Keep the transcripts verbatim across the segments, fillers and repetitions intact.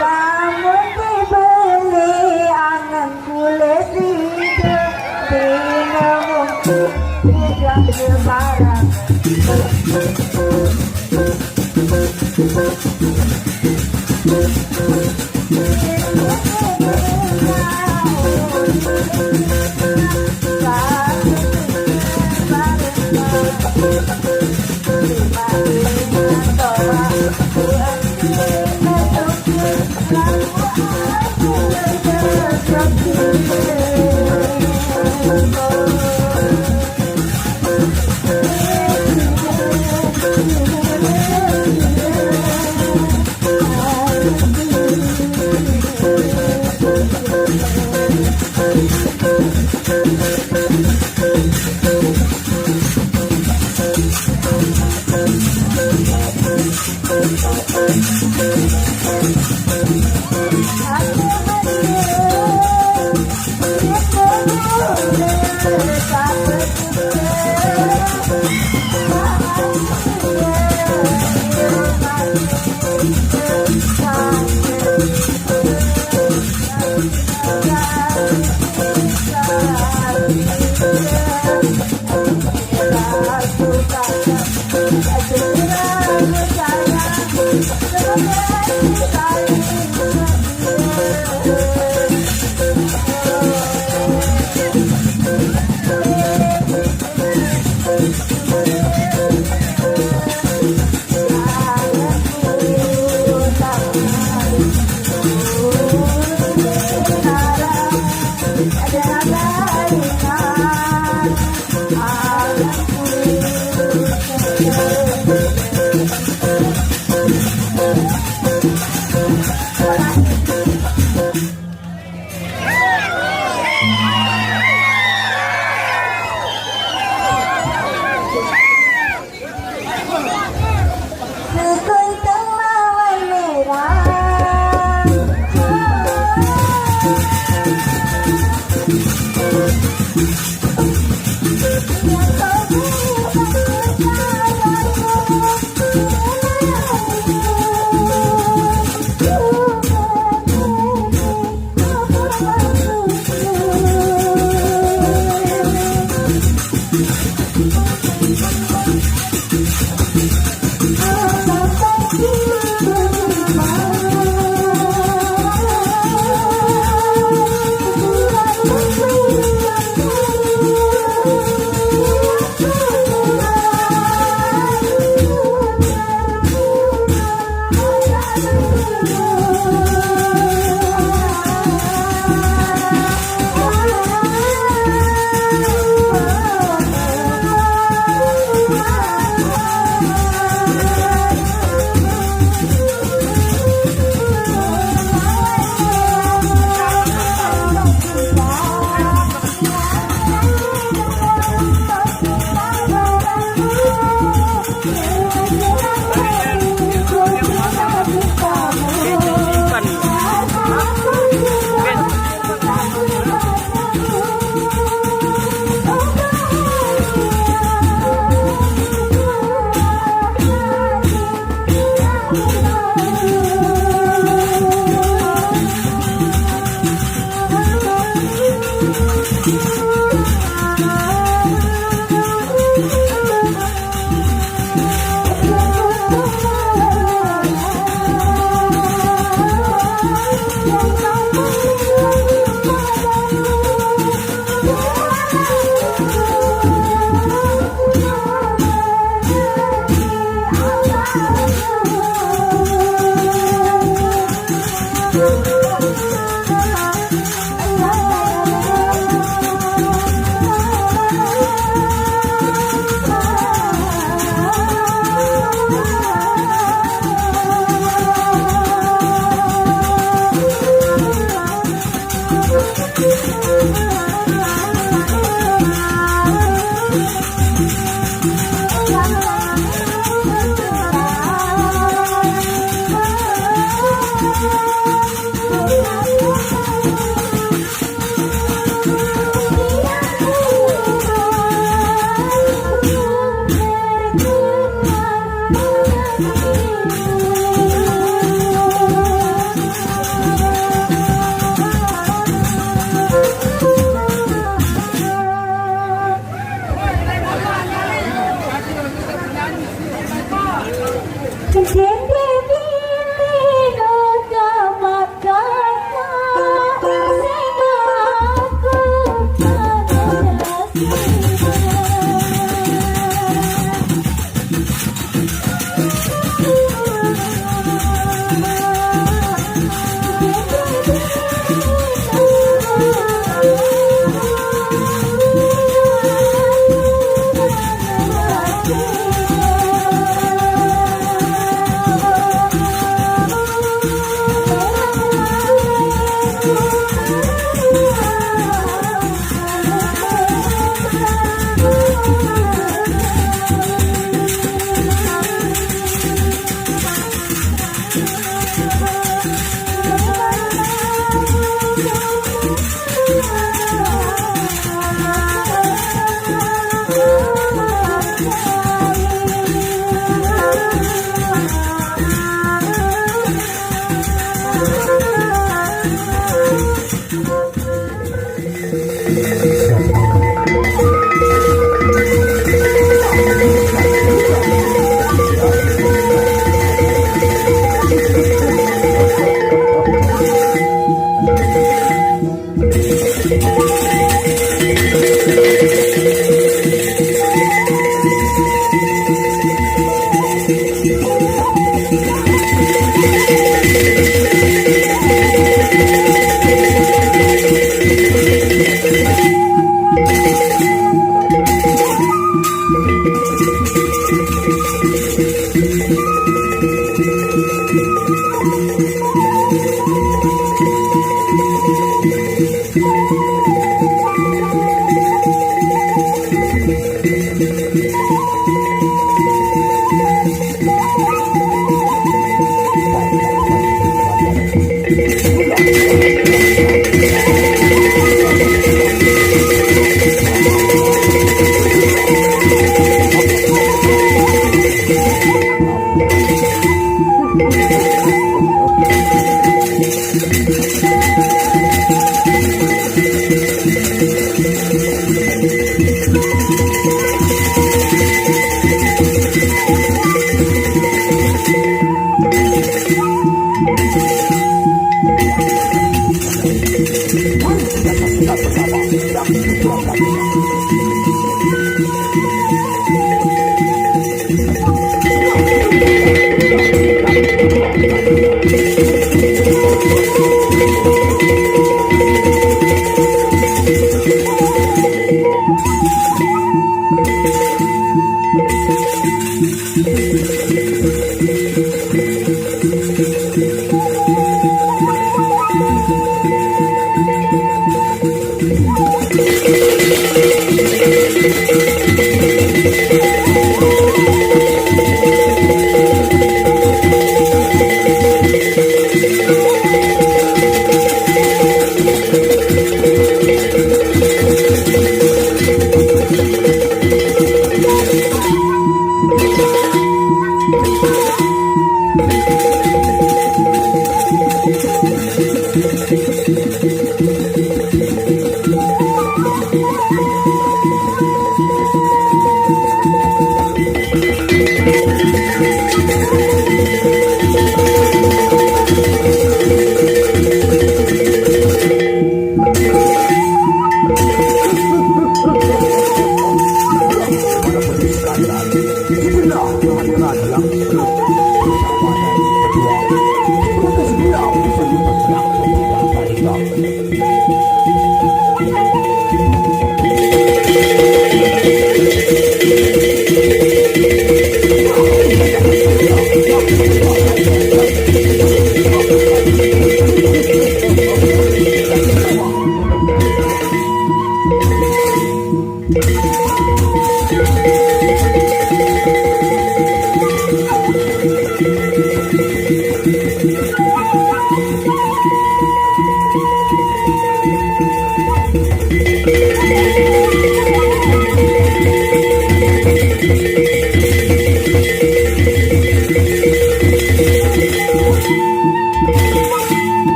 Lamun dibeli angen kulit hijau, dina mungkin hujan lebaran.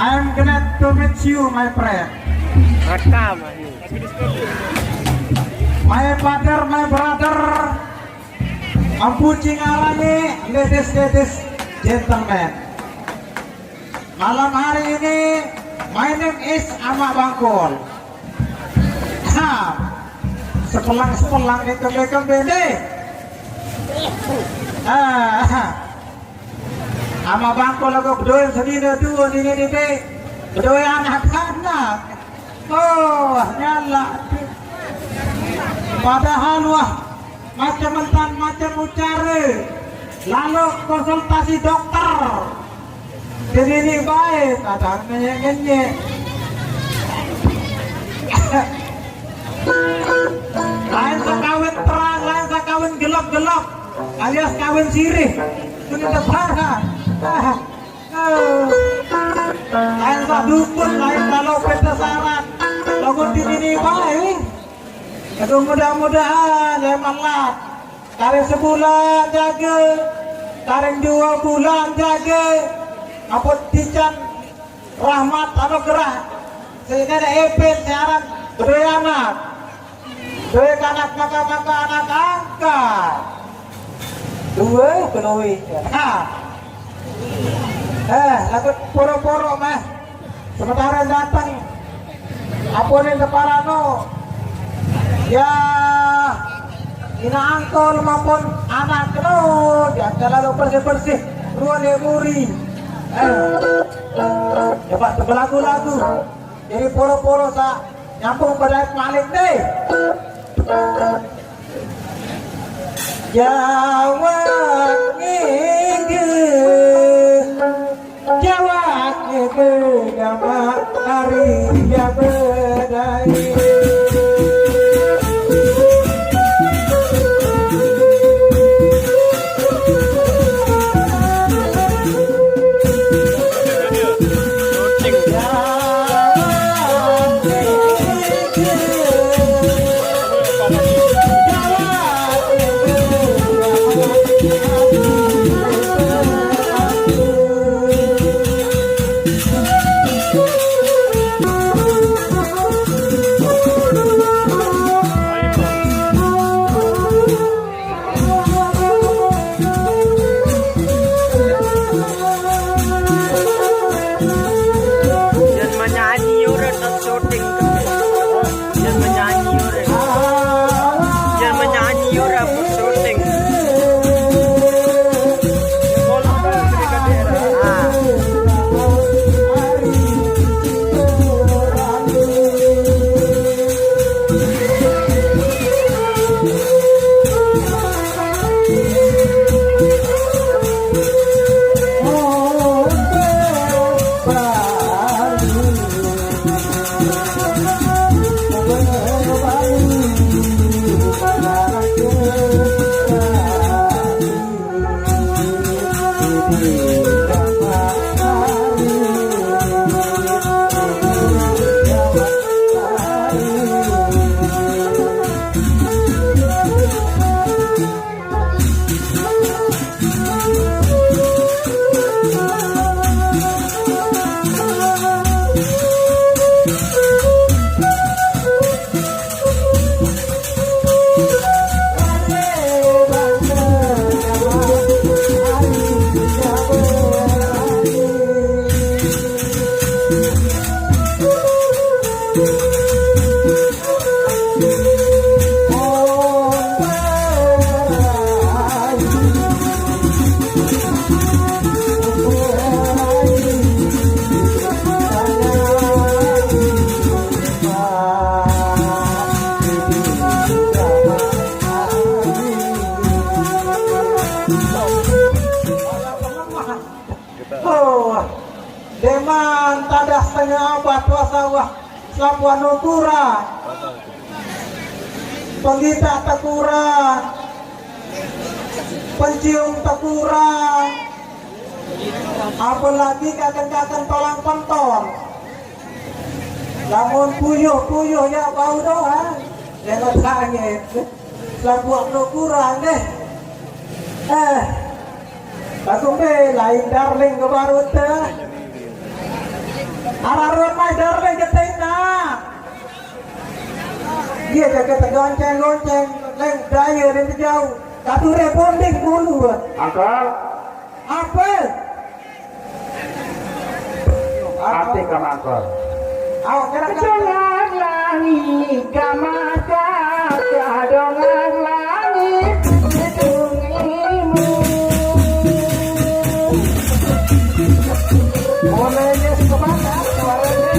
I'm glad to meet you, my friend. Rekam, ah, ni. My father, my brother, Empu Cingarangi, ladies, ladies, gentlemen. Malam hari ini, my name is Amak Bangkol. Ha, sepelang-sepelang itu mereka bende. Ah, Amak Bangkol aku bedoin sedina tu, ini, ini, ini. Bedoin anak-anak. Oh, nyala. Padahal wah, macam entan, macam ucara. Lalu konsultasi dokter. Jadi ini baik, kadang ngenyek-ngenyek. Lain sekawin terang, lain sekawin gelap-gelap, alias kawin sirih. Ini lebaran. Ah, ah. Lain sak dukun, lain kalau peta saran. Lagu ini baik. Aduh, mudah-mudahan ya malah. Karing sebulan jaga, karing dua bulan jaga. Ampun tican rahmat anugerah. Sehingga ada epin siaran bedoe anak. Bedoe anak maka-maka anak angkat. Dua, bedoe. Ha. Eh, lagu poro-poro mah. Sementara datang, ampun yang deparano. Ya, ina angkol maupun anak keno, ya, kalau bersih-bersih, ruang yang muri. Eh, coba belagu-lagu. Jadi poro-poro sa nyambung pada malik deh. Jawa nggih, Jawa nggih, nama hari ya bedai. Jangan menyanyi orang tak syuting. Jangan menyanyi orang. Jangan menyanyi orang syuting. Ah. Oh, deman tadah setengah abad puasa wah, selapuan ukuran. Penggita tekuran, pencium tekuran, apalagi kaken-kaken tolang penton. Lamun puyuh-puyuh ya bau doang, jangan sangit. Labuak tekuran deh. Eh, aku pe lain darling ke baru teh. Arah rumah darling geteng nak. Dia jaga tegonceng-gonceng, leng daya dan jauh. Satu rebonding dulu. Angkol. Apa? Ati ka mangkol. Aw, kira-kira. Jangan lagi ka mata, kadongan lagi hidungimu. Mulai semangat suaranya.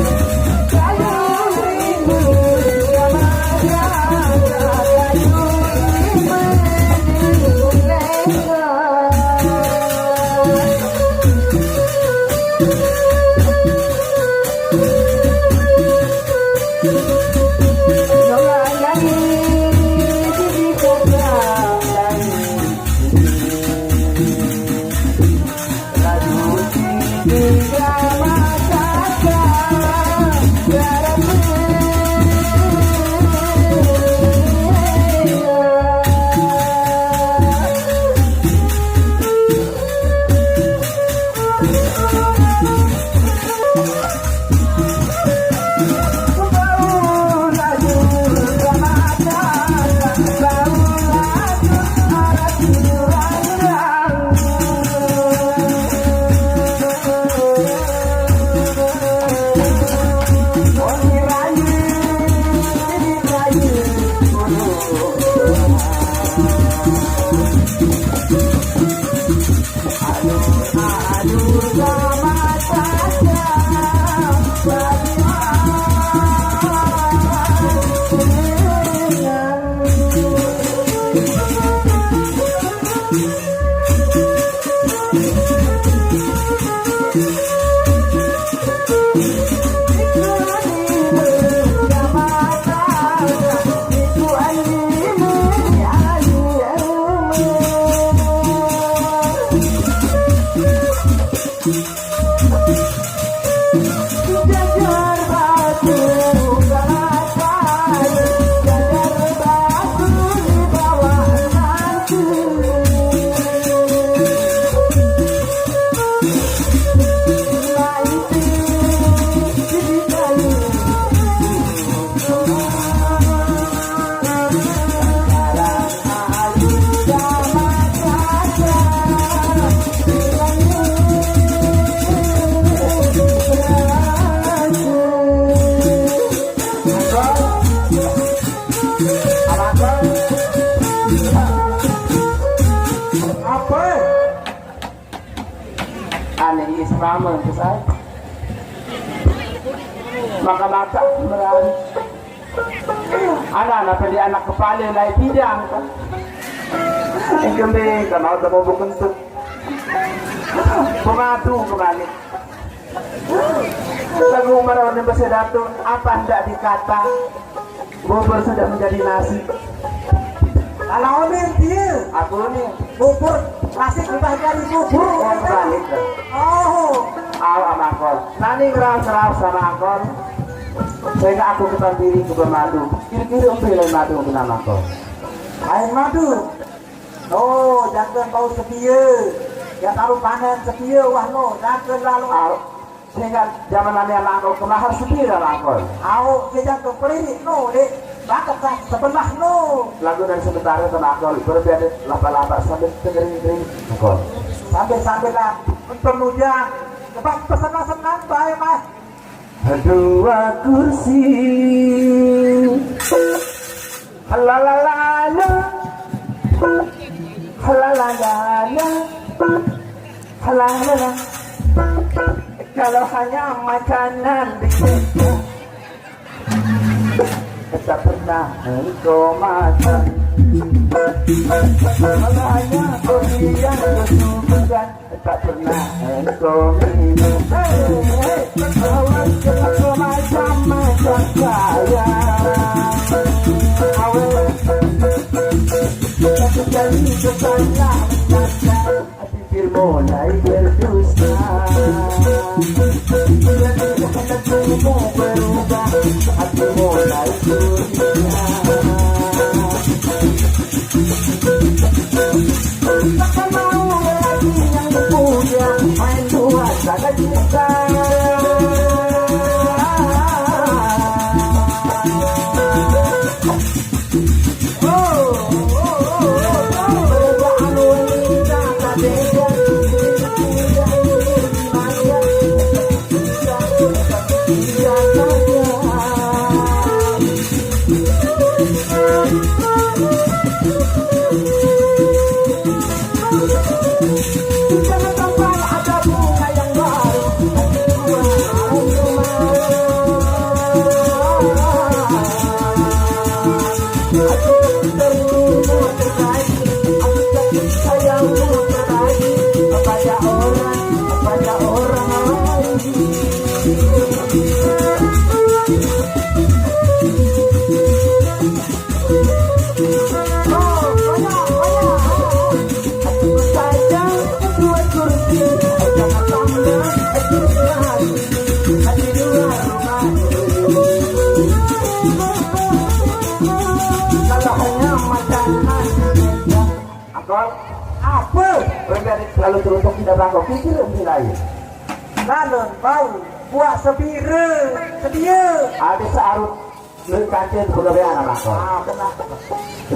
Apa? Ane is mama ke saya. Maka mata merari. Anak-anak di anak kepala lai bidang kan. Kembe kan mau temu bukan tu. Pemadu kembali. Lagu marau ni bahasa Datuk, apa ndak dikata? Bubur sudah menjadi nasi. Kalau ni dia, aku ni bubur nasi sudah jadi bubur. Oh, balik dah. Oh. Aw, amakon. Nani ngerau-ngerau sama akon. Sehingga aku ketan diri ke madu. Kira-kira empi lain madu ke nama kau. Lain madu. Oh, jangan bau setia. Ya taruh panen setia wah no. Jangan lalu. Aw. Sehingga zaman nani anak kau kemahar setia lah kau. Aw, dia jangan kepelirik no, dek. Bakat sebelah no. Lagu dari sementara sama akon berbeda laba-laba sambil tengering-tengering. Akon. Sambil-sambil lah. Untuk hujan. Sebab pesenang-senang baik mah. Dua kursi. Halalalala. Halalalala. Halalala. Kalau hanya makanan di tak pernah engkau makan. Kalau hanya kopi yang kau suguhkan. Tak pernah engkau minum. Hei, hei, awas kena kau macam-macam sayang. Awas. Satu kali kau salah langkah, hati pir mulai berdusta. Bila tidak hatimu berubah, hati mulai curiga. Takkan mau lelaki yang muda main dua saja cinta. Kalau teruntuk tidak bangkok, pikir lebih lain. Lalu bau buah sebira sedia. Ada searut lengkacin pegawai anak bangkok. Ah, benar.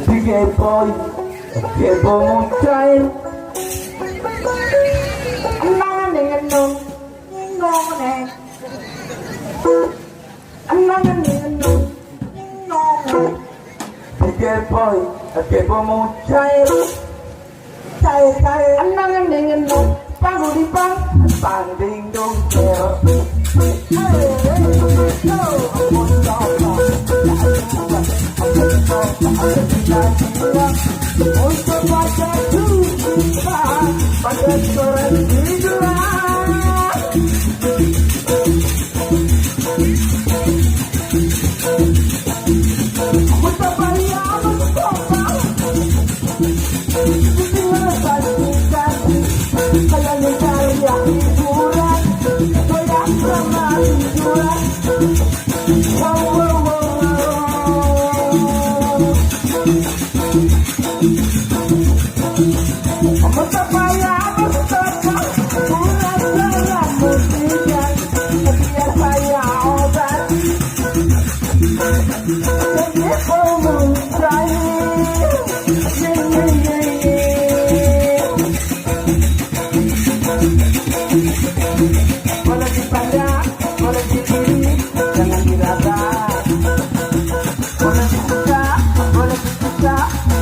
Tiga boy, tiga boy muncai. Emang ngenung, ngenung neng. Emang ngenung, ngenung neng. Tiga boy, tiga boy muncai. Cair-cair. Enang ending endong. Panggung di pang. Tanding dong cer. Hey, hey, hey, go. Untuk baca juga. Pada sore juga. Boleh dipandang, boleh ditilik, jangan diraba. Boleh dibuka, boleh dibuka,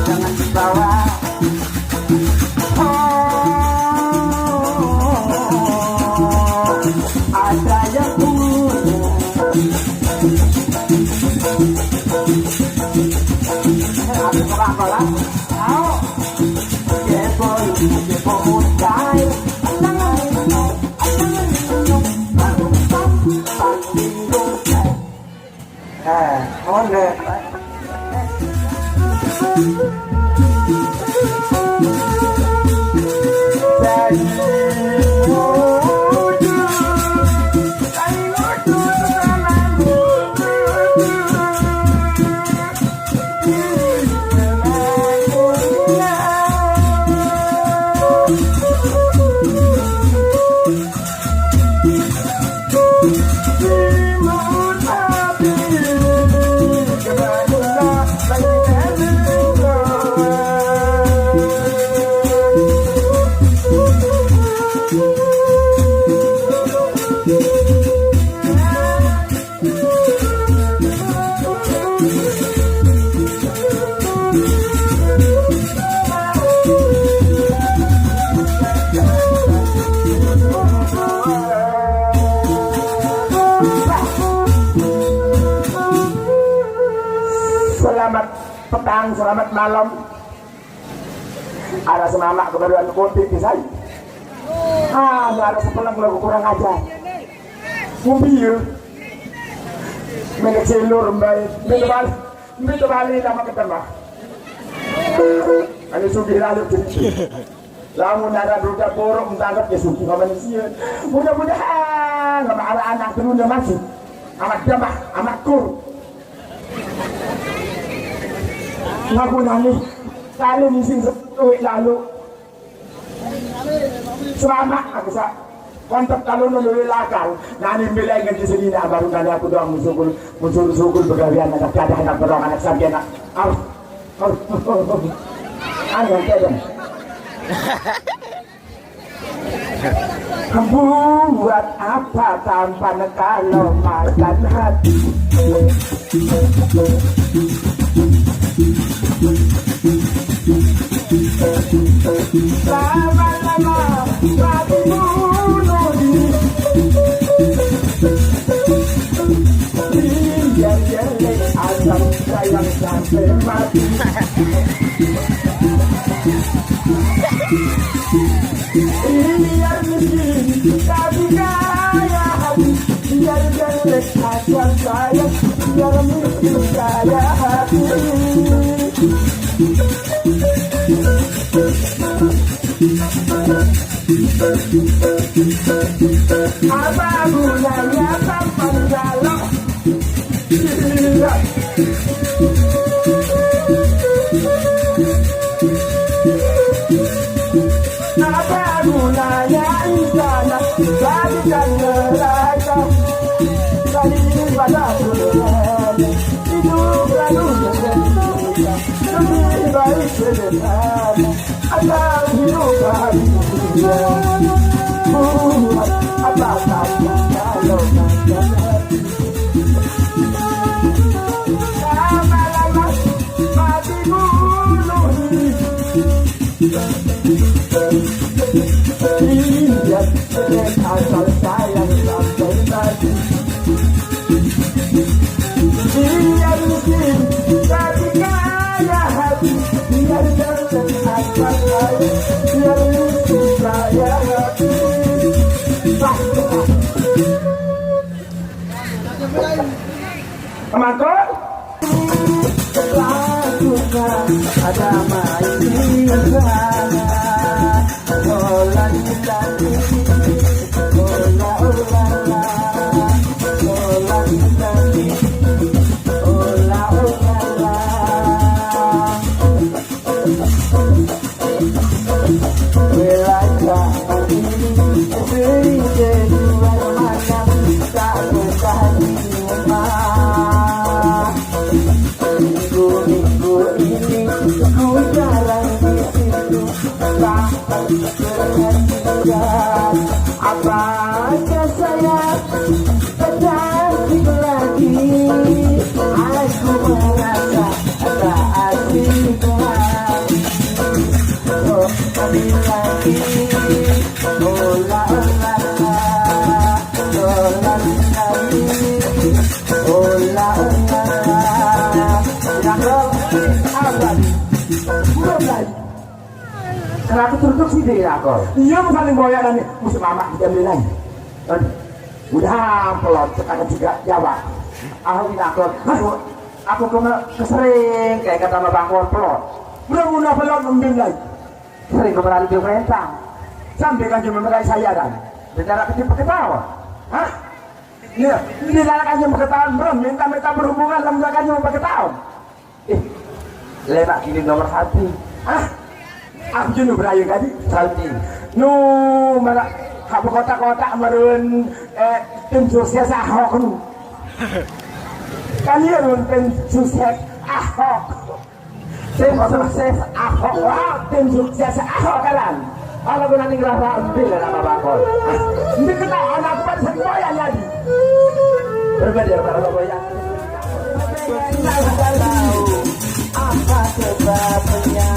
jangan dibawa. Oh, ada yang punya. Ada orang-orang. Au. Kepo, kepo mutai. Eh, ngono. Selamat petang, selamat malam. Ada semamak kebaruan kopi di saya. Ah, nggak ada sepeleng lagu kurang ajar. Mobil. Mereka celur, mbak. Mbak balik. Mbak balik sama ketemu. Ada sugih lalu cerita. Lamun ada budak borok, mentanggap ya sugih sama manusia. Mudah-mudahan sama anak-anak turunnya masih. Amat damah, amat kur. Ngaku nangis. Lalu misi sepuluh lalu. Selamat aku sa. Kontak kalau nulu lakal. Nani bilai ngan di sini nak baru nani aku doang musukul, musukul sukul begawian anak jadah anak berong anak sampai anak. Au. Au. Anu yang kedem. Buat apa tampan kalau makan hati? Lama-lama mati bunuh diri. Biar jelek asam sayang sampai mati. Biar miskin tapi kaya hati. Biar jelek asal kaya. Biar miskin kaya hati. Apa gunanya tampan kalau? Apa gunanya Dan neraka daripada surga. Hidup lalu menderita, lebih baik sederhana. Asal hidup bahagia. Buat apa kata kalau macam hati. Lama-lama mati bunuh diri. Lihat, asal sayang sampai mati. Biar miskin tapi kaya hati. Biar ganteng asal kaya. Biar miskin kaya hati. Bah. Kemangkung. Lakukan ada main di sana. Olah lagi, olah, olah, olah. Olah lagi, olah, olah, olah. Belanja ini sering keluar makan, tak betah di rumah. Minggu-minggu ini ku jarang di situ, tak perhatikan. Apakah saya tak cantik lagi? Aku merasa tak asik lagi. Oh, kami lagi. Oh, la, la, la. Oh, la, la, la. Oh, la, la, la. Ya, kau. Apa ni? Bukan lagi. Kenapa terus sih dia, kau? Iya, bukan yang boyak dan ni. Mesti mamak kita beli lagi. Aduh. Udah pelot, sekarang juga Jawa. Ah, ini aku. Aduh, aku kena kesering, kayak kata sama Bang Kor, pelot. Udah guna pelot, mending lagi. Sering kemarin di perintah. Sampai kan cuma mereka saya dan. Bicara kecil pakai tawa. Hah? Iya, ini darah kan cuma ketahuan, bro. Minta-minta berhubungan, lalu mereka cuma pakai tawa. Eh, lemak kini nomor satu. Hah? Aku jenuh berayu tadi. Salting. Nu, mana? Apa kotak-kotak merun, eh, tim sukses Ahok nu. Kan iya, nun tim sukses Ahok. Tim sukses Ahok. Wah, tim sukses Ahok kalan. Kalau guna ning rasa ambil nama bakal. Ini ketahuan aku pada semboyan jadi. Berbeda kalau semboyan. Apa sebabnya?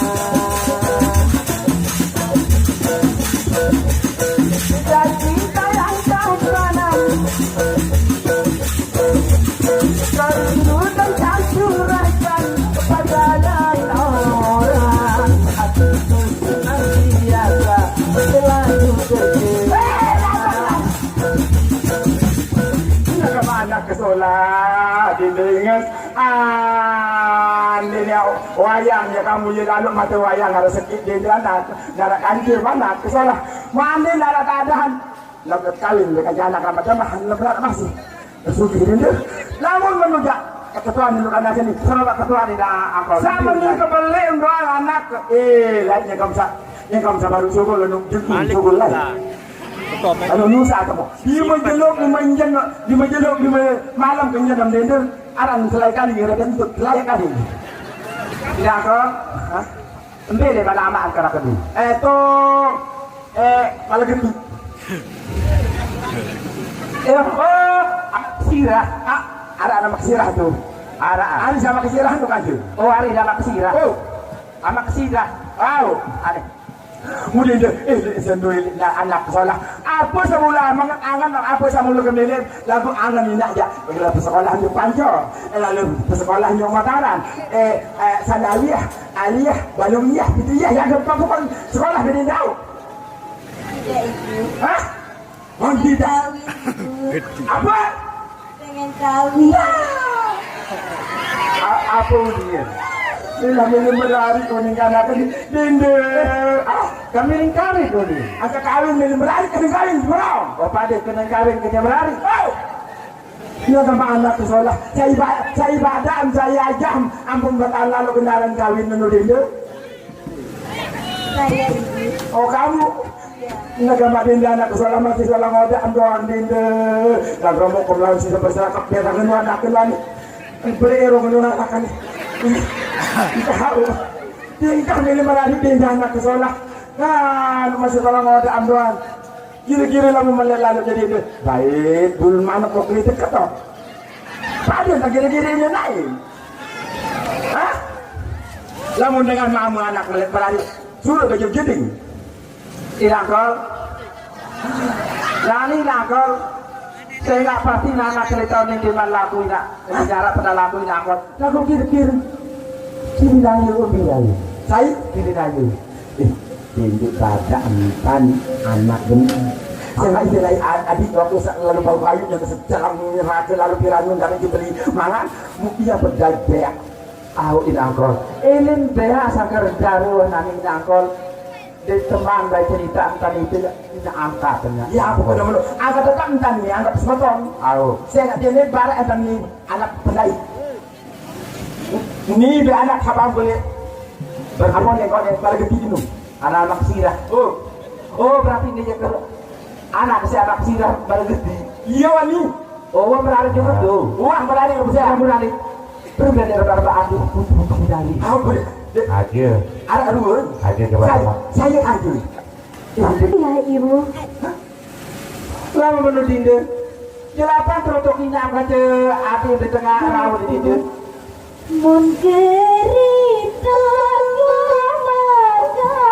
Cinta yang kau tanam, kau rindu dan kau curahkan kepada lain orang. Hatiku senantiasa selalu terkena. Ini ke mana ke sekolah, dindingan? Ah, ini ni wayang ya kamu, ya lalu mata wayang ada sikit dia anak. Nak kanjil mana ke sekolah? Mana nak ada tahan? Nak kawin dengan anak ramah jamaah, nak berat masih. Sugi dia. Namun menujak ketua ni, kan aja ni. Sama ketua ni dah, aku. Sama ni kebeli doang anak. Eh, lainnya kamu sa-, yang kamu sabar suku lalu jengking suku lain. Anu nusa kamu. Di menjeluk, di menjen, di menjeluk, di me-, malam kenyang dalam dender. Arang selai kali, ngira bentuk selai kali. Tidak kok. Hah? Embe le bala amak angkara kenu. Eh, tu, eh, bala gendu. Eh, oh, amak sirah. Ah, ada anak sirah tu. Ada, ah. Ari sama kesirah tu kan tu. Oh, ari sama kesirah. Oh. Amak sirah. Au, ada. Mula dia, eh, dia sendiri nak anak sekolah. Apa semula mangan angan, apa semula kemilin, lagu angan ni nak jak. Lagu sekolah ni panjang. Eh, lalu sekolah ni Mataram. Eh, eh, Sanawiyah. Aliyah, balum iyah, pitu iyah, yang gempa bukan sekolah bini tahu. Tidak, Ibu. Hah? Orang tidak. Kawin, Ibu. Apa? Pengen kawin. A-, apa ujian? Ini namanya merari kuning kan aku di dende. Ah, kami ning kawin dulu. Angka kawin milih merari, kena kawin, bro. Oh, pada kena kawin, kena merari. Oh! Iya sama anak ke sekolah. Saya iba-, saya ibadah, saya ajam. Ampun bertahan lalu kenalan kawin menudin tu. Saya ini. Oh, kamu? Iya. Nagamadin anak sekolah masih salah ngoda andoan dinde. Dan romo kumlawan si sampai sakap dia tangan anak lagi. Beli ero menurut akan. Tahu. Dia ikan milih merani pindah anak sekolah. Kan masih salah ngoda andoan. Kira-kira lamun melihat lalu jadi itu. Baik, dulu mana kok kritik ketok. Pada tak kira-kira ini lain. Hah? Lamun dengan mama anak melihat berani. Suruh ke jeding. Inakol. Nani nakol. Saya nggak pasti nana cerita ini di mana laku ini. Bicara pada laku inakol. Laku kira-kira. Kiri nanya, oh, kiri nanya. Saya kiri nanya. Eh, tindik pada empan anak benar. Saya nggak istilah adik waktu sa- lalu bau kayu yang sejalan raja lalu piranun dari dibeli mangan. Mukia pedai beak. Au inakol. Elin beak sakar daru nani inakol. Di teman baik cerita entan itu ya, ini angkatnya. Ya, aku kena meluk. Angkat tetap entan ni, angkat semeton. Au. Saya nak dia ni barat entan ni anak pelai. Ni be anak habang boleh. Apa ni kau ni balik ke inu? Anak-anak sirah. Oh. Oh, berarti ni je ke anak si anak sirah balik ke. Iya ni. Oh, berlari juga tu. Wah, berlari ke besar. Berlari. Perlu belajar berapa aku butuh dari. Apa? Aja. Anak dua. Aja coba. Saya, saya aja. Ya, Ibu. Lama menurut Dinda. Jelapan terotok ini apa aja ada di tengah rawa di Dinda. Mun kerita marga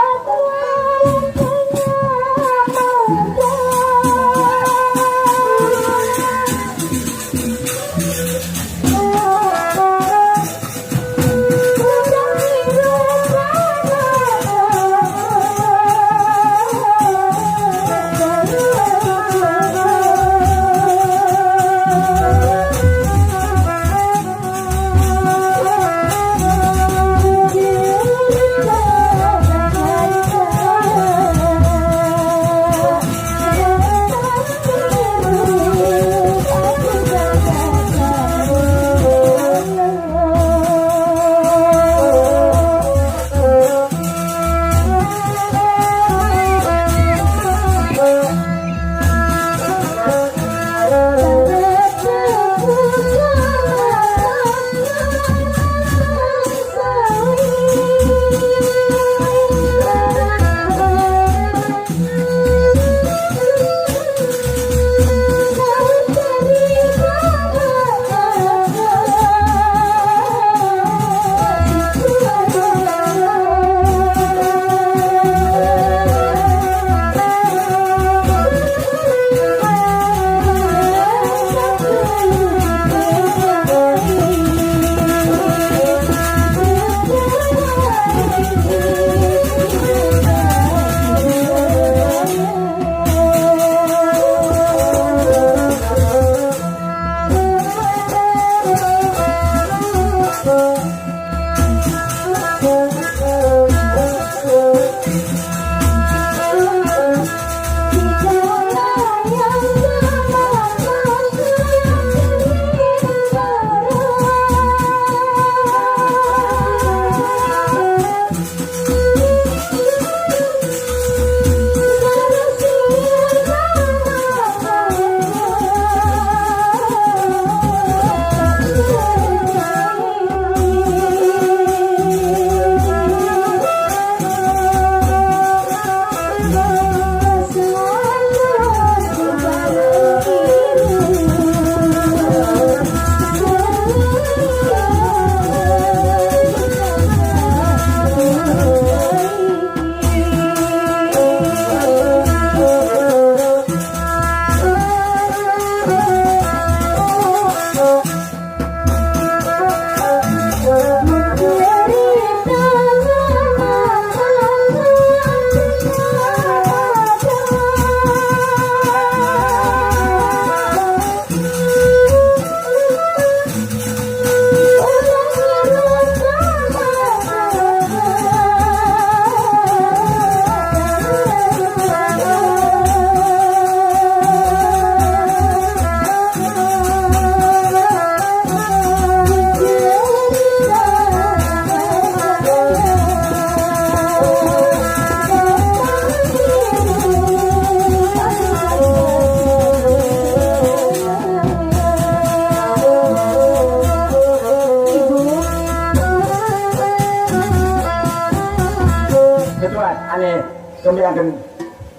Kembe angken,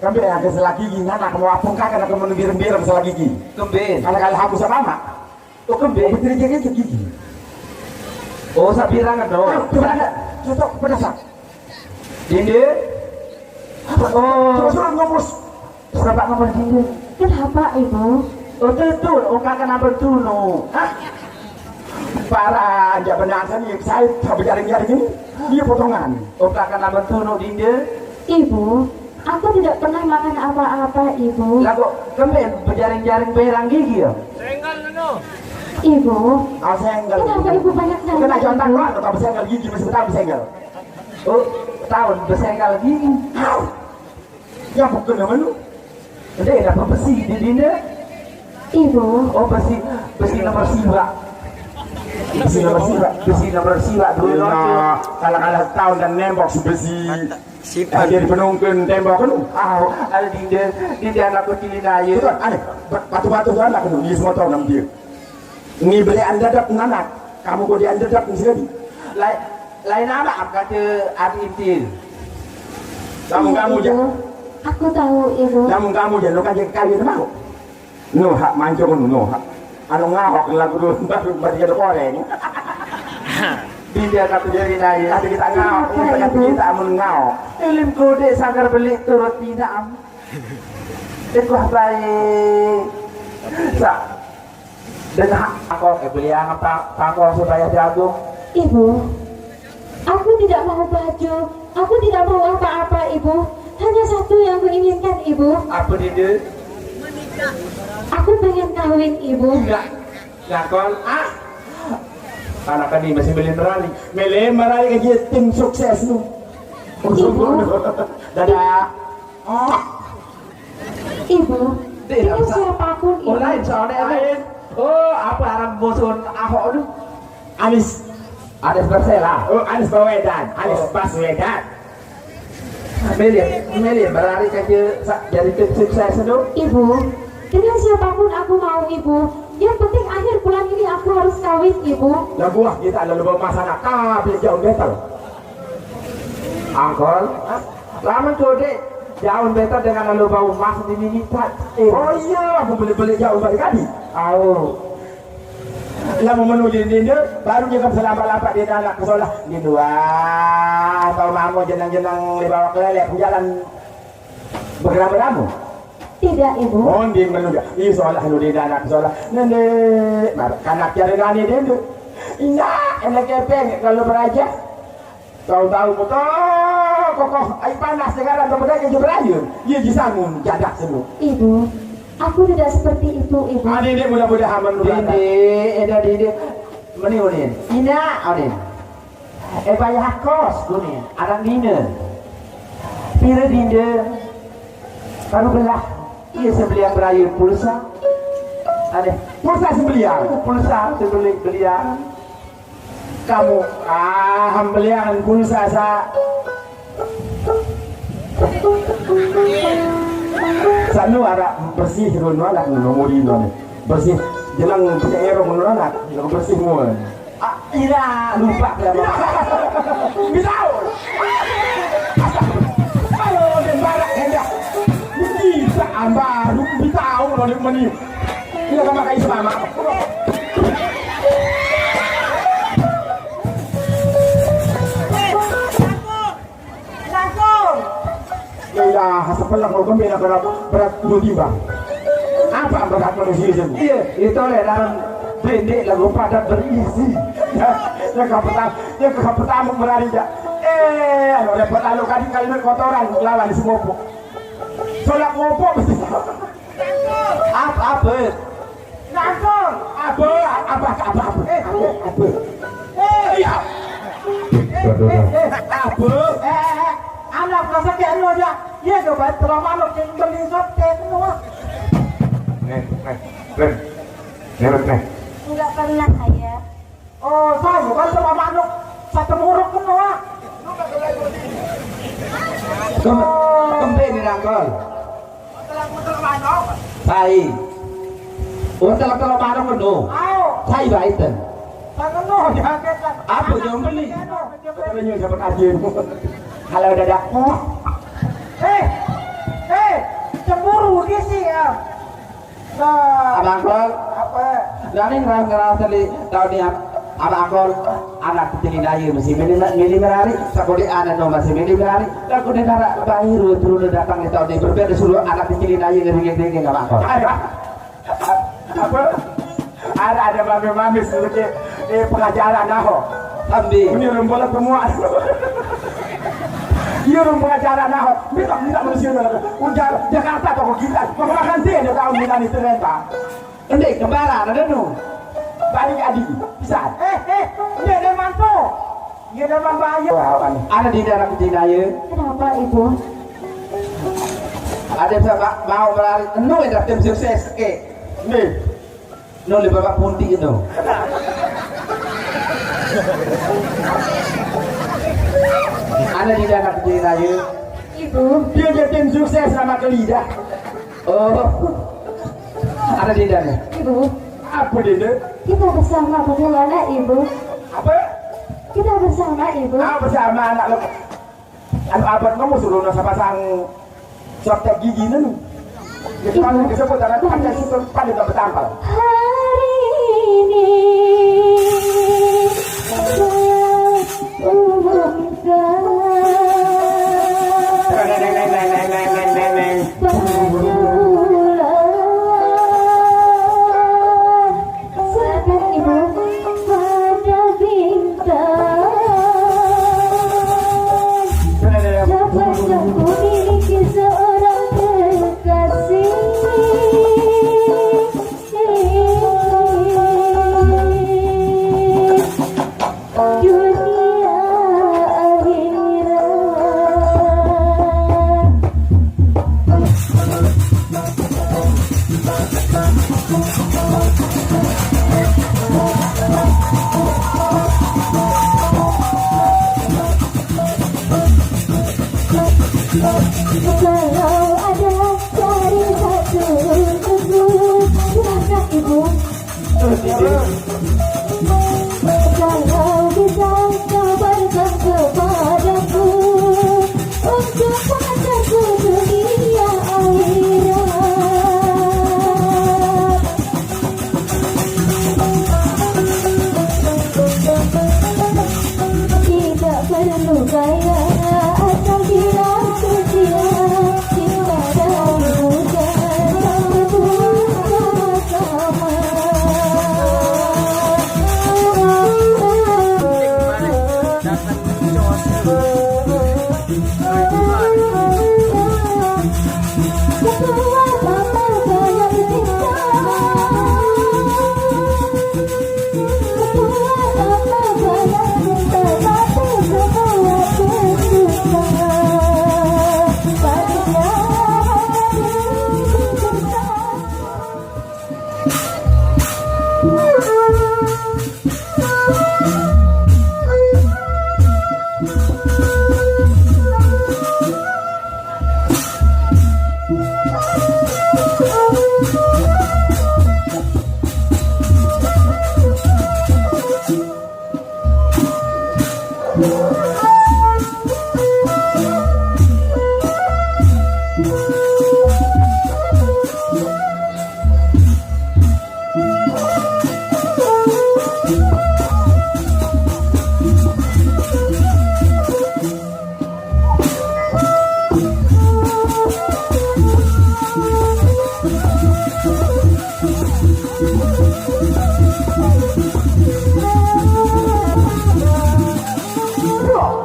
kembe angken silet gigi, ngena kembe wapung kake, kembe bireng-bireng silet gigi. Kembe. Karena kalau hapus sama, Mak. Oh, kembe. Oh, betul, gigi, gigi. Oh, sabirangan dong. Ah, coba ada. Cocok, pedas, Mak. Dinde. Apa? Oh. Coba suruh ngomong. Coba ngomong dinde. Kenapa, Ibu? Oh, tuh, tuh. Oh, kakak nambah tuh, no. Hah? Para aja benar sani, saya tak berjaring-jaring ini. Dia potongan. Oh, kakak nambah tuh, no, dinde. Ibu, aku tidak pernah makan apa-apa, Ibu. Lah kok kembe berjaring-jaring berang gigi ya? Ibu, Ah, senggel. Kenapa Ibu banyak nanya, Kena contak Ibu? Kok, tetap senggel gigi, masih tetap senggel. Oh, tahun bersenggel gigi. Au. Ya bukan nama lu. Ndek, ada besi di dinde? Ibu. Oh, besi, besi nomor siwa. Besi nomor siwa, besi nomor siwa dulu. Nah, kalau kalah tahun dan nembok si besi. Siapa? Jadi penungkun tembok kan. Ah, ada dinde, dinde anak kecil ini aja. Itu kan aneh. Batu-batu tuh anak lu, dia semua tahu nama dia. Ini beli anda dap nanak. Kamu kok di anda dap sekali. Lain, lain nama apa kata Abi Intil? Kamu, iya, kamu, Ibu. Aku tahu, Ibu. Kamu, kamu, jangan lupa jaga kali itu mau. Nuh, hak mancung, nuh, hak. Anu ngawak lagu dulu, baru, baru ada koreng. Dia kata dia ini, kata kita ngawak, kata kita amun ngawak. Ilim kode sanggar beli turut tidak am. Tekuh baik. Sa, dan hak aku, eh, beli yang apa, aku supaya jago. Ibu, aku tidak mau baju, aku tidak mau apa-apa, Ibu. Hanya satu yang kuinginkan, Ibu. Apa dia? Aku pengen kawin, Ibu. Enggak. Ngakon, ah. Anak ini masih beli merali. Mele merali aja tim sukses lu. Ibu. Dadah. Oh. Ibu, tidak siapapun, Ibu. Oh, lain soalnya lain. Oh, apa aran musuh Ahok lu? Anis. Anis Baswedan. Oh, Anis Baswedan. Anis Baswedan. Meli, Meli, berlari ke dia, sa-, jadi tim sukses itu. Ibu, dengan siapapun aku mau, Ibu. Yang penting akhir bulan ini aku harus kawin, Ibu. Lah buah kita lalu bawa masalah kabel jauh meter. Angkol, laman kode jauh meter dengan lalu bawa emas di minitan. Eh. Oh iya, aku beli-beli jauh balik tadi. Au. Lah mau menuju dinde, baru dia kan selampak-lampak dia anak ke sekolah. Di luar, tahu mamu jenang-jenang di bawah kelelek, jalan bergerak-geramu. Tidak, Ibu. Mondi menuju, di sekolah lu di anak ke sekolah. Nenek, mar-, kanak cari nani dinde. Indah, enak kepeng, kalau beraja. Tahu-tahu betul, kokoh, ai panas sekarang, tak berani aja berair. Dia di sangun, jadak semua. Ibu, aku tidak seperti itu, Ibu. Ah, Dede, mudah-mudahan menurut Dede, Eda Dede. Meni, Unin. Ina, Unin. Eh, payah kos, Unin. Anak Dina. Pira Dinda. Baru belah. Iya, sebelian berair pulsa. Ada. Pulsa sebelian. Pulsa sebeli-, belian. Kamu, ah, hambelian pulsa sa. Sanu ada bersih, runu anak, runu muri, runu. Bersih. Jelang punya erong, runu anak, jelang bersih, mun. Ah, ira, lupa ya, Bang. Bisa. Ayo, dia barak, hendak. Bisa, ambar, bisa, kalau dia meni. Iya, sama kayak sama. Langsung. Ya, sebelah mau kembali berat, berat dua timbang. Apa berat manusia itu? Iya, itu oleh dalam pendek lagu padat berisi. Ya, yang pertama, yang pertama berani ya. Eh, anu repot lalu kadi kalimat kotoran lawan si Mopo. Solak Mopo mesti. Apa, apa? Nangkong. Apa, apa, apa, apa? Eh, apa, apa? Eh, iya. Eh, eh, eh, apa? Eh, eh, eh. Anak rasa kayak lu aja. Iya, coba terlalu malu, kayak beli sop, kayak lu. Nih, nih, nih. Nih, nih. Enggak pernah, Ayah. Oh, saya kan sama manuk satu muruk kan, Wak. Kem-, kembe ni, Rangkol. Sai. Oh, telok-telok manuk kan, no. Sai baiten. Apa yang beli? Katanya dapat aja. Kalau udah ada. Eh, Isi ya. Nah, Abang Kol. Apa? Dani ngerang-ngerang tadi tahun ini Abang Kol anak kecil aja masih mini mini merari sekolah anak no masih mini merari. Aku ni nara bayi ruh turun datang di tahun ini berbeda suruh anak kecil aja ngering-ngering Abang Kol. Ayo. Apa? Ada ada mami-mami sedikit eh pengajaran aku. Sambil. Ini rumah semua. Iya rumah pengajaran aku. Minta minta manusia. Ujar Jakarta toko kita. Makan sih ada tahu minta itu renta. Ende kembara ada nu. Balik adi. Bisa. Eh eh. Ini ada mantu. Iya ada bahaya. Wah, apa nih? Ada di daerah Cina ya. Kenapa ibu? Ada bisa mau melari. Enu yang tim sukses. Eh. Nih. Nol di babak pundi itu. Ada di daerah Cina ya. Ibu. Dia jadi tim sukses sama Kelida. Oh. Ada di daerah. Ibu. Apa dia? Kita bersama bagaimana ibu? Apa? Kita bersama ibu. Ah bersama anak lo. Anu abad kamu suruh nasa pasang sotek gigi nenu. Itu kan disebut anak pakai super pada tak bertampal. Hari ini saya umumkan. Pergaulan. Silakan ibu. Pada bintang. Dapatkah ku miliki seorang kekasih? Dunia akhirat. Kalau ada dari satu tubuh, silakan ibu. Kalau bisa kabarkan kepadaku untuk pacarku dunia akhirat. Tidak perlu kaya, asal bilang setia. Cinta dan bukan satu sama-sama.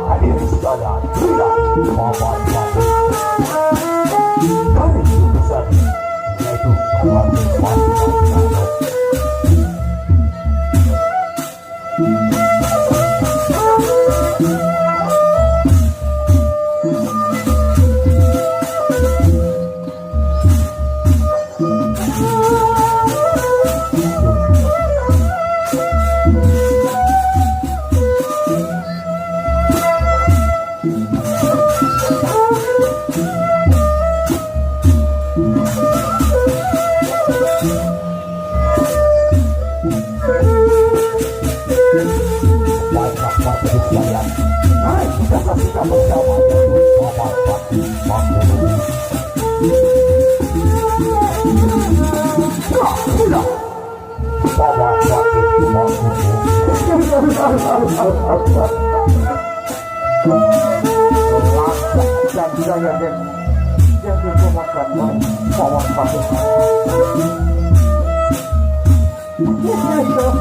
Hadirin sekalian, inilah papan batik dari Suku Sadi, yaitu Batik Batik. Baiklah, Bapak Ibu sekalian, mari kita saksikan bersama Bapak Ibu. Bapak Ibu. Sudah. Paman Patih Tumanggubu. Langkah dan gaya yang, yang digunakan oleh Paman Patih. Sudah,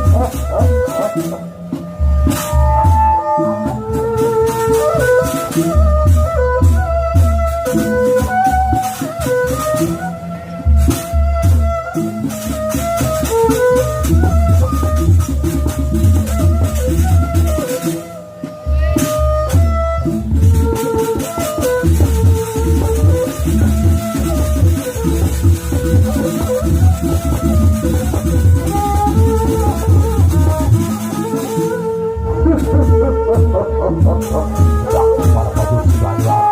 para prajurit sekalian.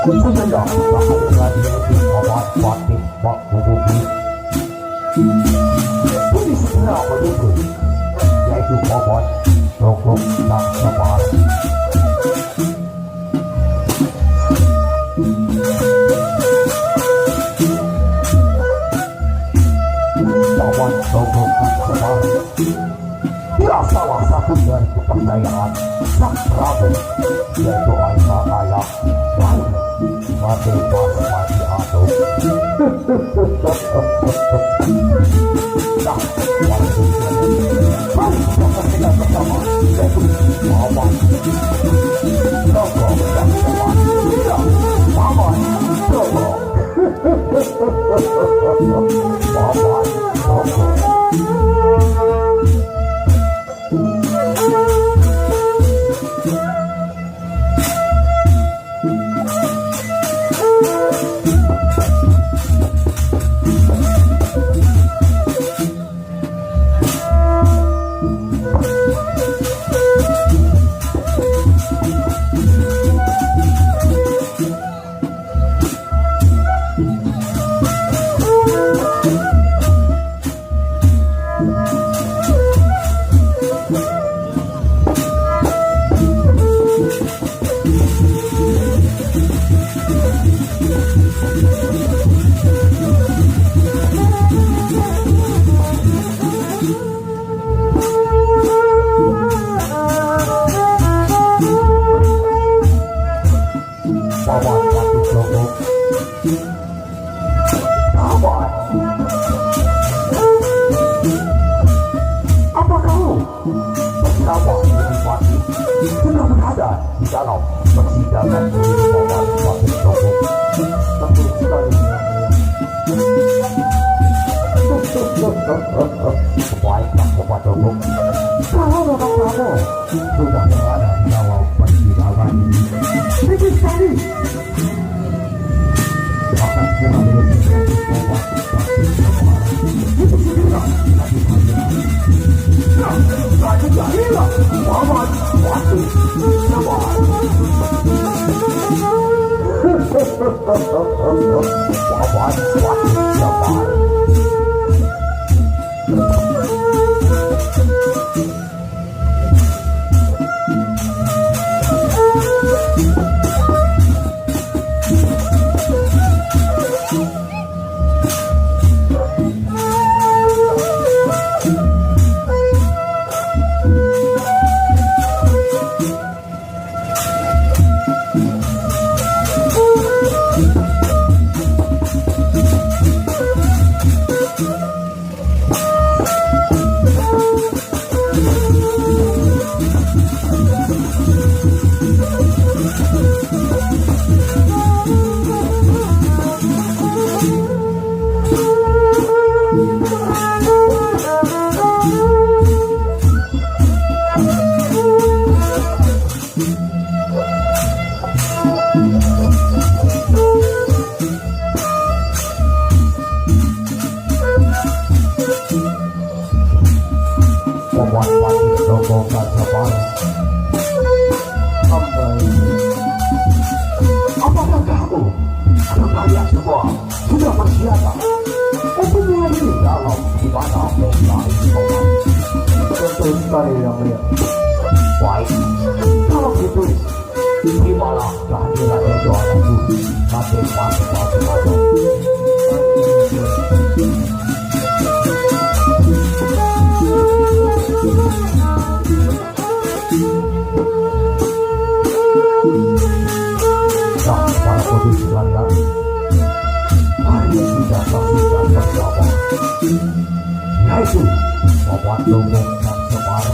Khususnya, bahkan dengan dia itu, Paman Patih Tumanggubu. Ini segera menyusul, yaitu Paman Togok dan Semar. Paman Togok dan Semar. Dia salah satu dari kepercayaan Sang Prabu, yaitu Aisa Ayah. Mati pas mati atau. Nah, mari kita saksikan bersama, yaitu Paman Togok dan Semar. Iya, Paman Togok. Paman Togok. Paman Patih Togok. Paman. Apa kau bersama Guru Patih sedang berada di dalam persidangan, Paman Patih Togok? Betul sekali, Yang Mulia. Baiklah, Paman Togok. Kalau memang kamu sudah berada di dalam persidangan ini, sedikit sekali. Akan segera menuju Paman Patih Togok. Itu segera dilakukan. Nah, saya jadilah Paman Patih Togok. Paman Patih Togok. Paman Patih Togok dan Semar. Sampai. Apakah kamu atau kalian semua sudah bersiaga untuk menghadiri dalam di mana pesta ini, Paman? Betul sekali, Yang Mulia. Baik, kalau gitu, terimalah kehadiran itu, anakku. Nanti pasti, pasti, pasti. Paman Dongeng Kang Semar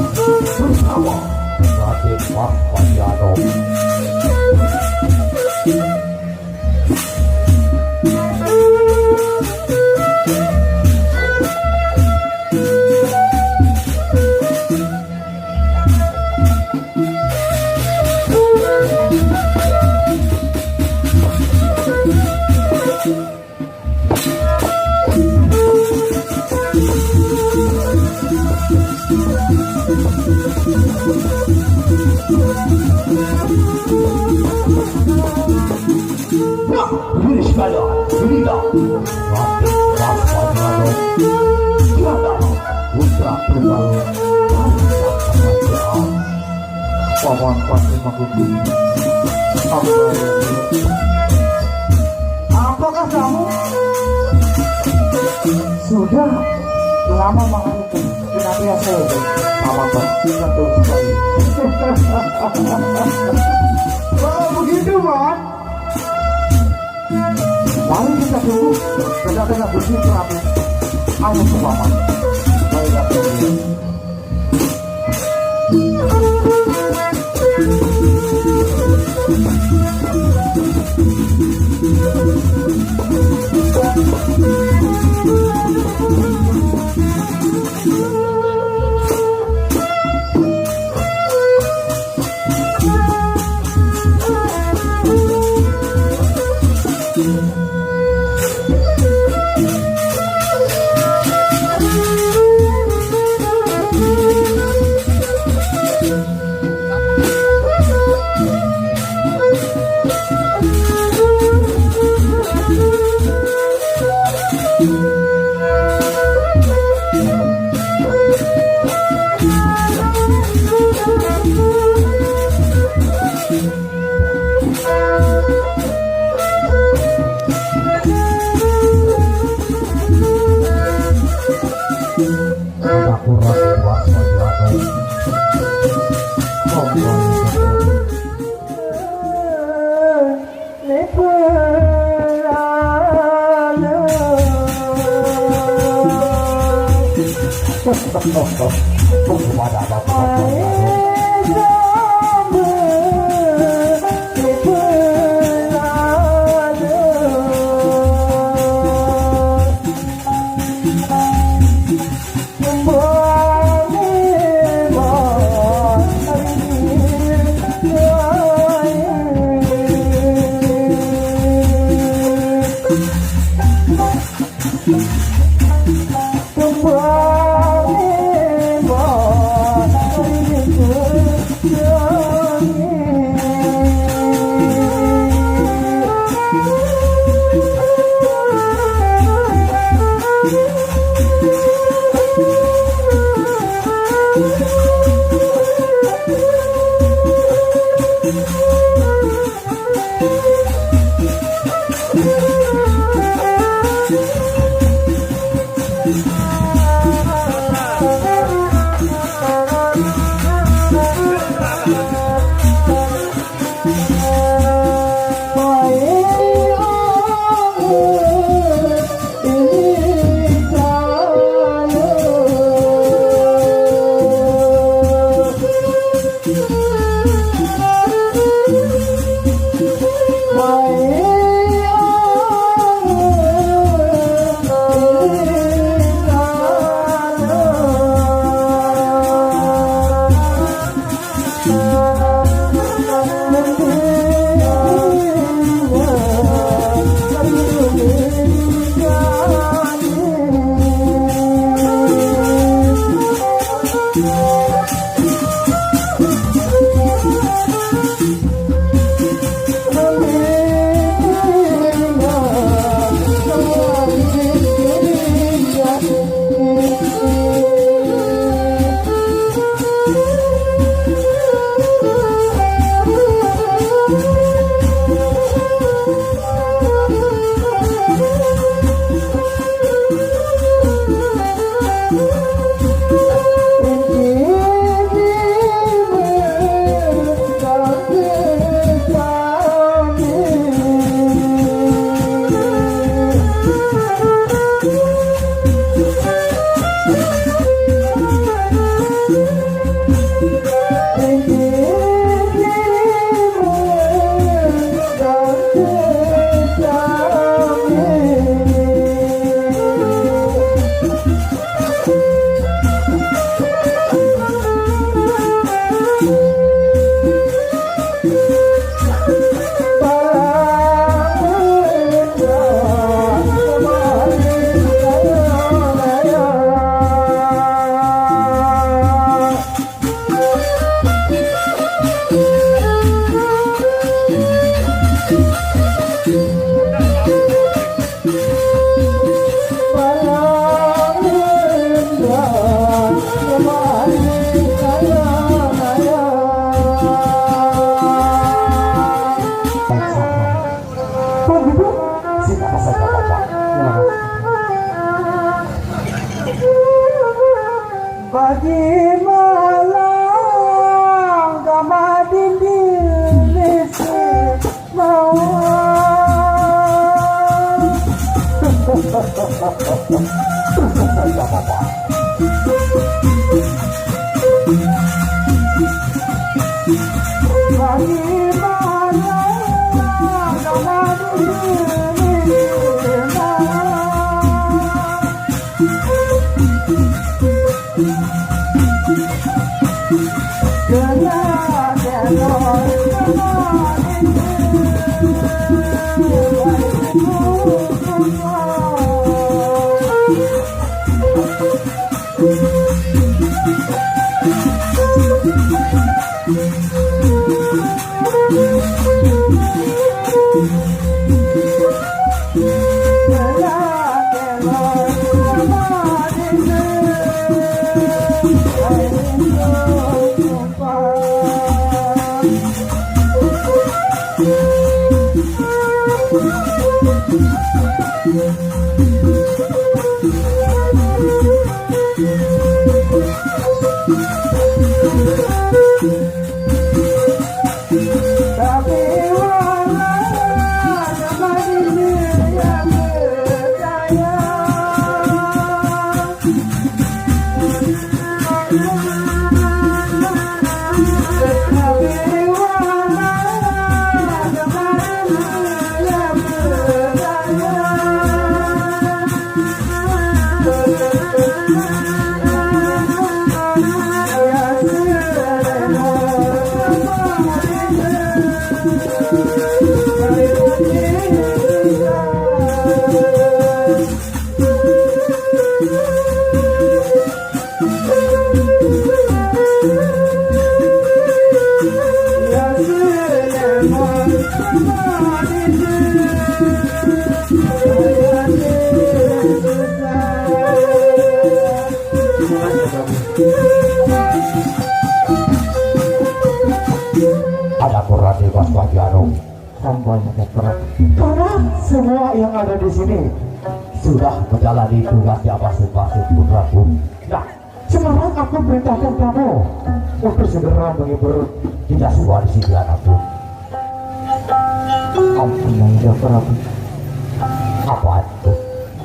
bersama Raden Mas Panjano. Nah, ini sekalian, inilah Raden Raspanyano. Dia adalah putra tunggal bangsa kerajaan. Paman pasti mengikuti. Apakah kamu sudah lama menghadapi kenapa saya, Paman? Betul sekali. Kalau begitu, Paman, mari kita tunggu kedatangan Gusti Prabu. Ayo, Paman. Baiklah, Paman. Bagi malang gamadin di lisi mawar. Bagi malang gamadin di lisi mawar. Ada kurang di Mas Bagiano. Hamba yang terperang. Karena semua yang ada di sini sudah menjalani tugasnya masing-masing, putraku. Nah, sekarang aku perintahkan kamu untuk segera menghibur kita semua di sini, anakku. Ampun, Ayahanda Prabu. Apa itu?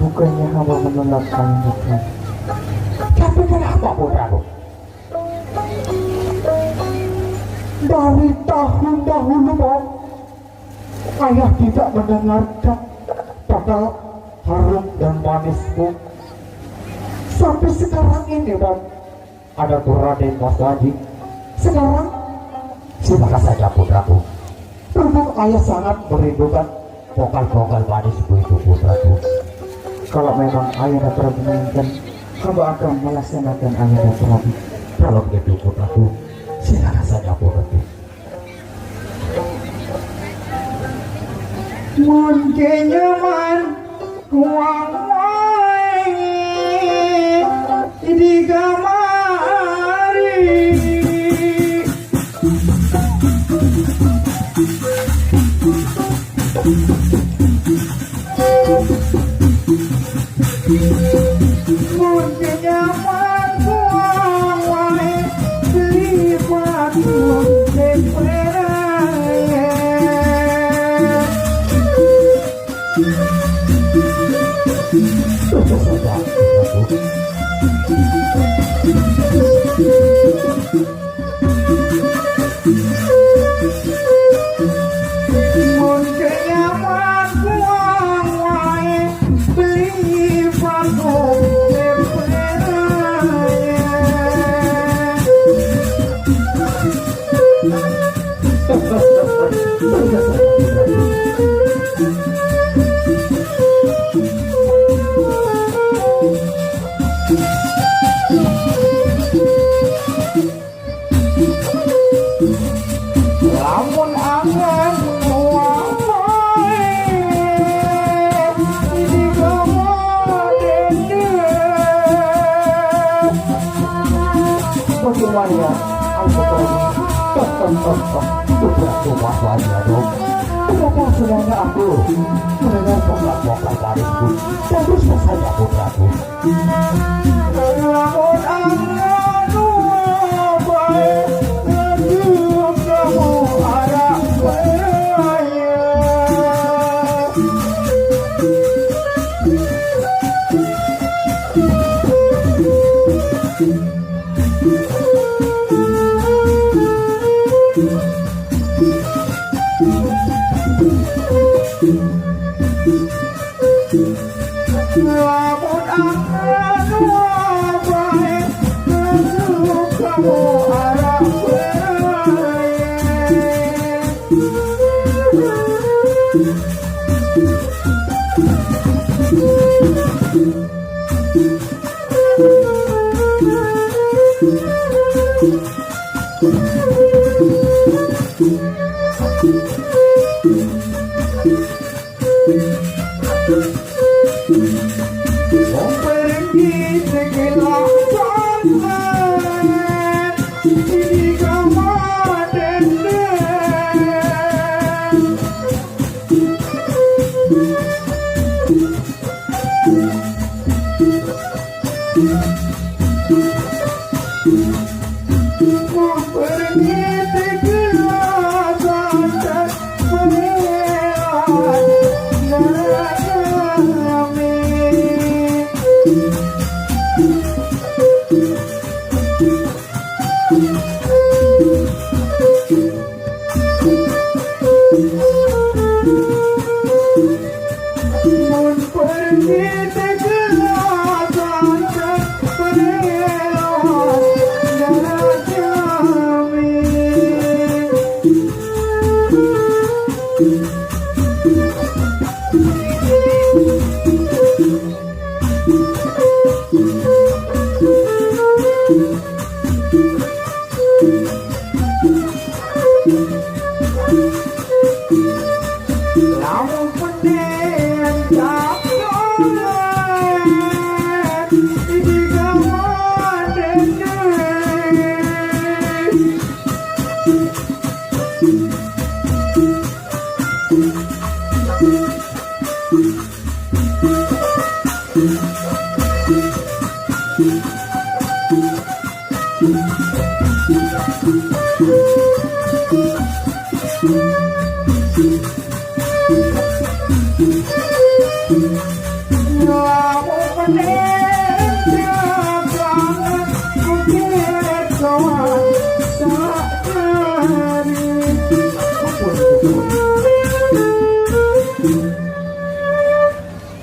Bukannya hamba menolak, Ayahanda Prabu. Tapi kenapa, putraku? Dari tahun dahulu, Bang, ayah tidak mendengarkan kata harum dan manismu. Sampai sekarang ini, Bang, ada Raden Mas Panji. Sekarang, silakan saja, putraku. Berhubung ayah sangat merindukan vokal-vokal manismu itu, putraku. Kalau memang Ayahanda Prabu menginginkan, hamba akan melaksanakan, Ayahanda Prabu. Kalau begitu, putraku, silakan saja, putraku. Mun nyaman kuang wae di kamari. Mun nyaman kuang wae, beli batu demperae. Lamun angen wae di kamar dendam. Bagaimana? Aku tahu. Putraku, Mas Wahyu, aduh. Kenapa semuanya aku mendengar bongkar-bongkar barisku? Bagus saja, putraku. Lamun angen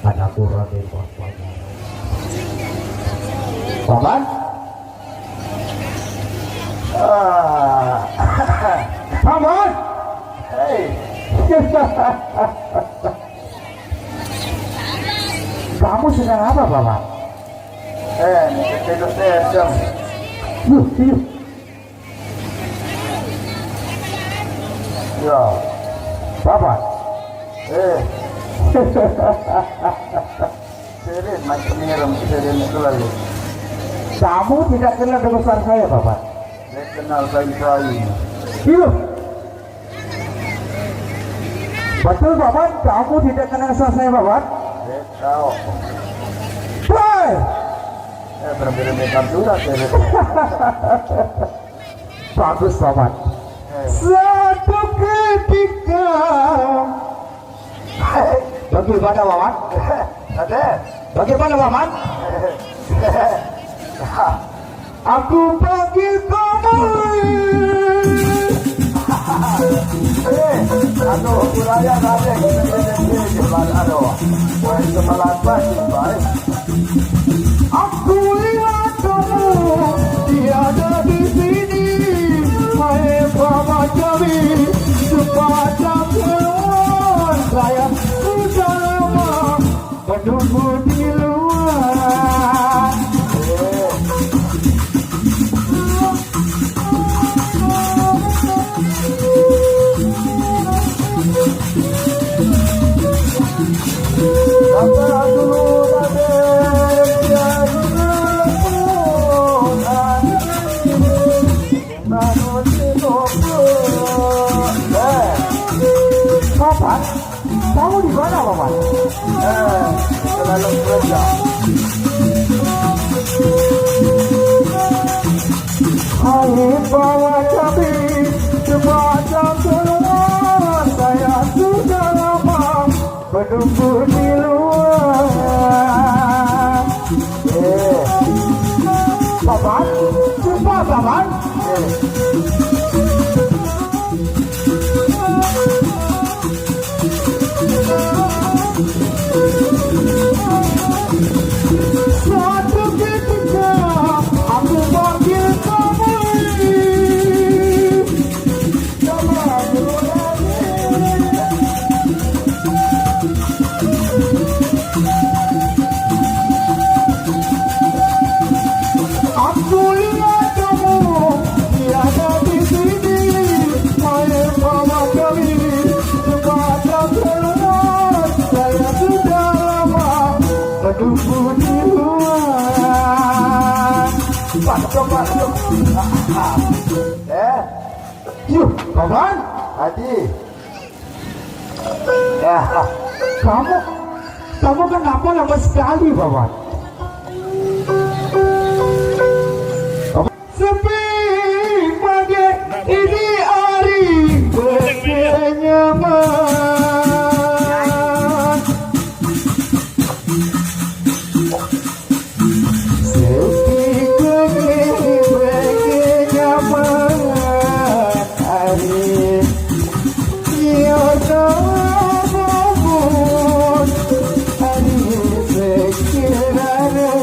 Ada kurang di bawah. Paman? Ah. Paman? Hei. Kamu sedang apa, Paman? Eh, tidur, tidur. Yuh, yuh. Ya, Bapak. Eh. Sirin, macam nyiram, sirin itu lagi. Kamu tidak kenal dengan besar saya, Bapak? Saya kenal bayi saya. Iya. Betul, Bapak? Kamu tidak kenal besar saya, Bapak? Saya tahu. Woi! Eh, berhenti-henti juga, sirin. Bagus, Paman. Eh. Suatu ketika. Bagaimana, Paman? Ada. Bagaimana, Paman? Aku panggil kamu. Eh, aduh, kuraya, ada. Aduh, wah, semelan banget, baik. Aku lihat kamu tiada di sini. Hai Mama Jawi, cepat keluar. Saya sudah lama menunggu di luar. Paman, kamu di mana, Paman? Eh, selalu kerja. Hai bawa kami, cepat keluar, saya sudah lama menunggu di luar. Eh. Paman, cepat, Paman. Eh. Coba, yuk. Eh, yuk, Paman. Adi. Ya, ah, kamu, kamu kenapa lama sekali, Paman? Sepi pagi ini hari berkenyamanan. Sepi pagi berkenyamanan hari. Ya, kamu hari sekiranya.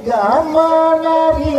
Zaman hari